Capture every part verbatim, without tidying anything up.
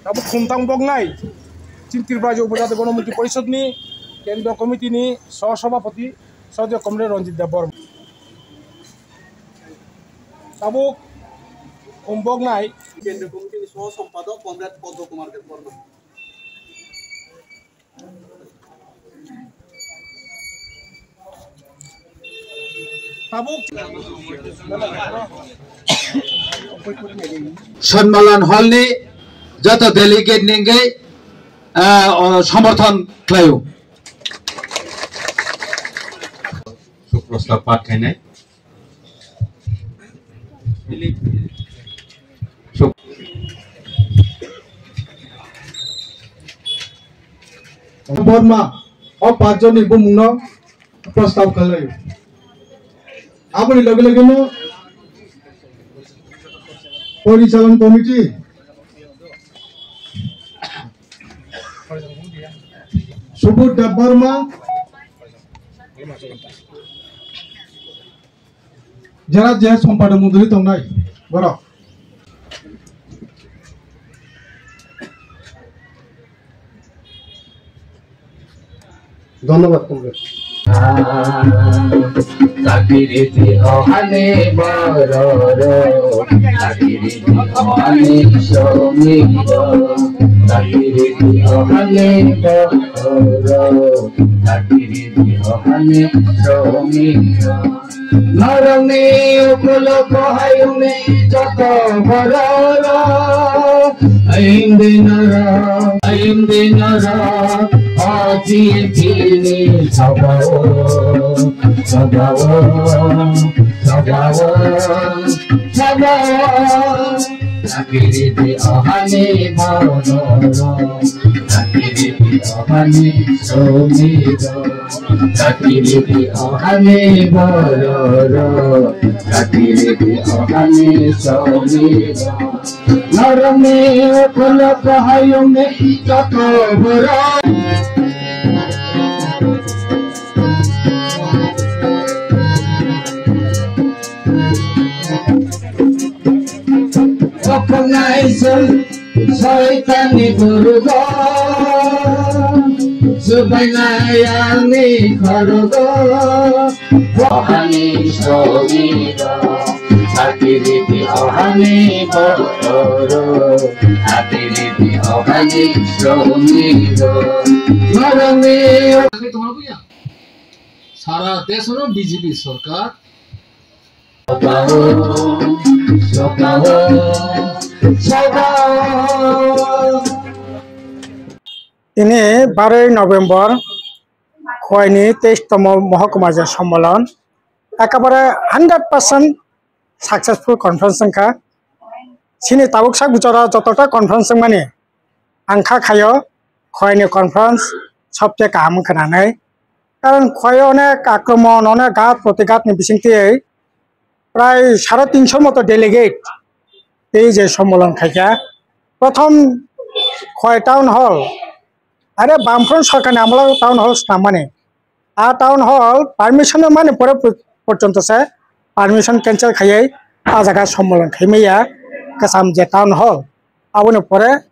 Tabuk khumtang boknai chini Tripura Jobo Jati Gonomukti Porishod ni Kendriya Committee ni Sah Sabhapati Shraddheyo Comrade Ranjit Debbarma. Tabuk khum boknai Kendriya Committee ni Sah Sampadok Comrade Padma Kumar Debbarma. Tabuk Sonmalan Hall ni joto delegate ni wngwi, ah, o, somorthon khlaio. Suk prostab pat khainai. Borma o pachjonni bumungno prostab khlai. Aboni loge loge no Porichalan Committee Subodh Debbarma, jara je sompadok mondoli tongnai borok. Dhonnobad, Comrade. Takiriti ohani bororo, takiriti ohani somiro, takiriti ohani bororo, takiriti ohani somiro. Norokni ukulo kohayungni joto bororok, aimdi norok, aimdi norok, o T M P ni sabao, sabao, sabao, sabao. Takiriti ohani bororo, takiriti ohani somiro, takiriti ohani bororo, takiriti ohani somiro. Norokni ukulo kohayungni joto borok. Sokonai soi, soitani gurugo, subainai ani khorogo. Ohani somigo, atiriti ohani botoro, atiriti ohani somigo. Norokni Sara desono B J P sorkar. Tini baroi November, Khowai ni teis tomo mohokuma je sommolon, ekabare hundred percent successful conference wngkha. Chini tabuk sak bichara jotota conference wngmani ang kha khaio, Khowai ni conference sobse kaham wngkha nanai. Karon Khowai onek akromon, onek ghat protighat ni bisingtwi prai sare tinso moto delegate tei je sommolon khaikha. Prothom Khowai town hall, are Bamfront sorkar ni amolo town hall snammani. A town hall permission mani pore por-, porjonto se permission cancel khaiwi a jaga sommolon khaimaya, kwcham je town hall. Aboni pore,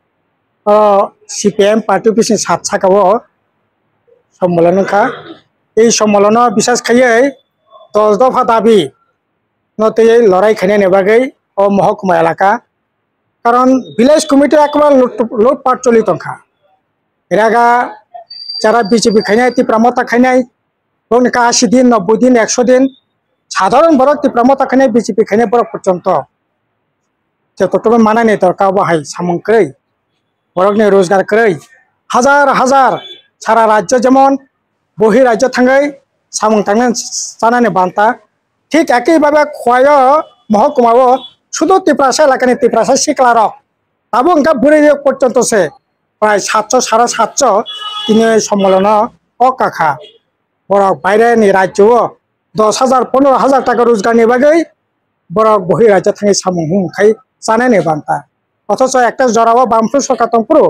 o, C P M party office ni sat saka o sommolon wngkha. Ei sommolono bisas khaiwi dos dopha dabi no twiwi lorai khainani bagwi o mohokuma elaka. Karon village committee ekbar lut-, lutpat choli tongkha. Eraga jara B J P khainai, Tipra Motha khainai, bokni ka asi din, nobboi din, ekso din, sadharon borok Tipra Motha khainai, B J P khainai borok porjonto je tottobo manani dorkar bo hai samung kwrwi, borokni rojgar kwrwi, hajar hajar sara rajyo jemon bohi rajyo thangwi samung tangna chanani banta. Thik ekhi bhabe Khowai o mohokuma o sudu Tiprasa elakani Tiprasa sikla rok tabuk wngkha bwrwi rok porjonto se prai satso, sare satso tini sommolono o kakha. Borok baire ni rajyo o dos hajar, pondro hajar taka rojgar ni bagwi borok bohi rajyo thangwi samung humung khai chanani banta. Othocho ekta jora o Bamfront sorkar tongphuru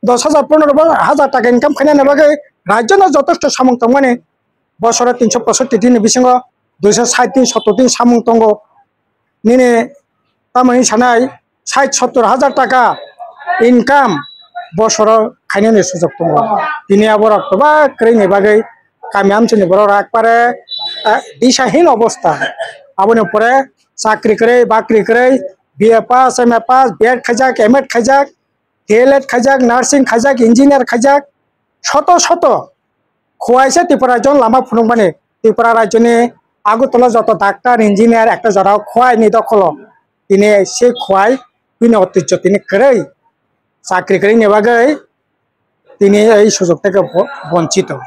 dos hajar, pondro hajar taka income khainani bagwi rajyo no jotosto samung tongmani. Bosoro tinso posotti din ni bisingo duiso sait din, sottor din samung tongo. Nini tamoni sanai sait sottor hajar taka income bosoro khainani sujok tongo. Tini aborok kwbak kwrwini bagwi kami amchaini borok rok ekbare, eh, disahin obostha. Aboni pore chakri kwrwi, bakri kwrwi, B A pass, M A pass, B Ed khaijak, M Ed khaijak, D L Ed khaijak, nursing khaijak, engineer khaijak, soto soto Khowai se Tripura rajyo lama phunukmani, Tripura rajyoni Agartala joto doctor, engineer ekta jorao Khowai ni dokholo. Tini se Khowai bini otijo tini kwrwi chakri kwrwini bagwi tini ei sujok theke bo-, bonchito.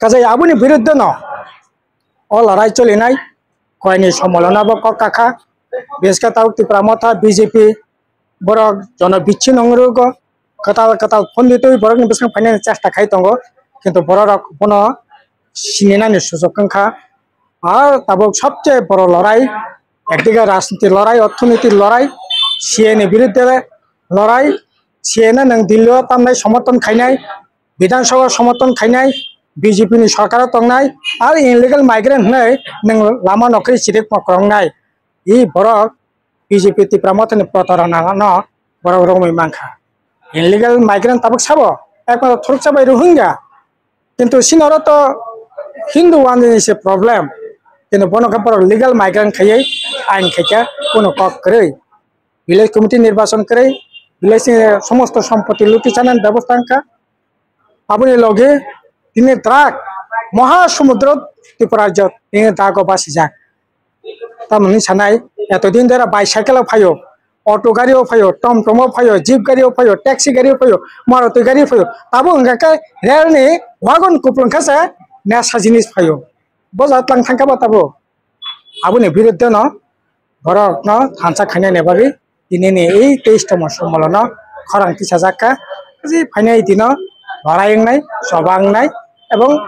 Kaje aboni biruddhe no o lorai cholinai Khowai ni somolona bo kok kakha. Biskha tabuk Tipra Motha B J P borok jono bichino wng rwgo, kwtal kwtal phone ditwi borokni bwskango phainani chesta khai tongo, kintu borok bono sininani sujok wngkha. Ar tabuk sobse boro lorai, ekdige rajniti lorai, orthoniti lorai, C A ni biruddhe lorai, C A no nwng Delhi o tamnai somorthon khainai, Bidhan Sabha somorthon khainai, B J P ni sorkar o tongnai, ar illegal migrant hwnwi nwng lama nokri chirik mokrok wngnai. I borok B J P Tipra Mothani protarona no borok romwi mankha. Illegal migrant tabuk sabo, ekmatro thuruksa bai Rohingya. Kintu sinoro to Hindu wanjini se problem. Kintu bono khe borok legal migrant khaiwi ain khaikha, kuno kok kwrwi. Village committee nirbachon kwrwi, village ni somosto sompoti luti chanani bebosta wngkha. Aboni loge tini drug moha somudro Tripura rajyo tini drug o basijak. Tamoni sanai, etodin dera bicycle o phaio, auto gari o phaio, tom tom o phaio, jeep gari o phaio, taxi gari o phaio, Maruti gari o phaio. Tabuk hwnkha khe rail ni wagon kupulung khe se nesa jinis phaio. Bo ja tlang thangkha ba tabuk. Aboni biruddhe no borok no thansa khainani bagwi tinini ei teistoma somolono khorang tisajakha. Kaje phainai dino lorai wngnai, choba wngnai, ebong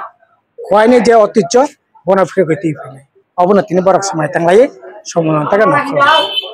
Khowai ni je otijo bono phirogwi twi phainai. Obono tini borok swmai tanglaiwi somolono tangwi nangkha.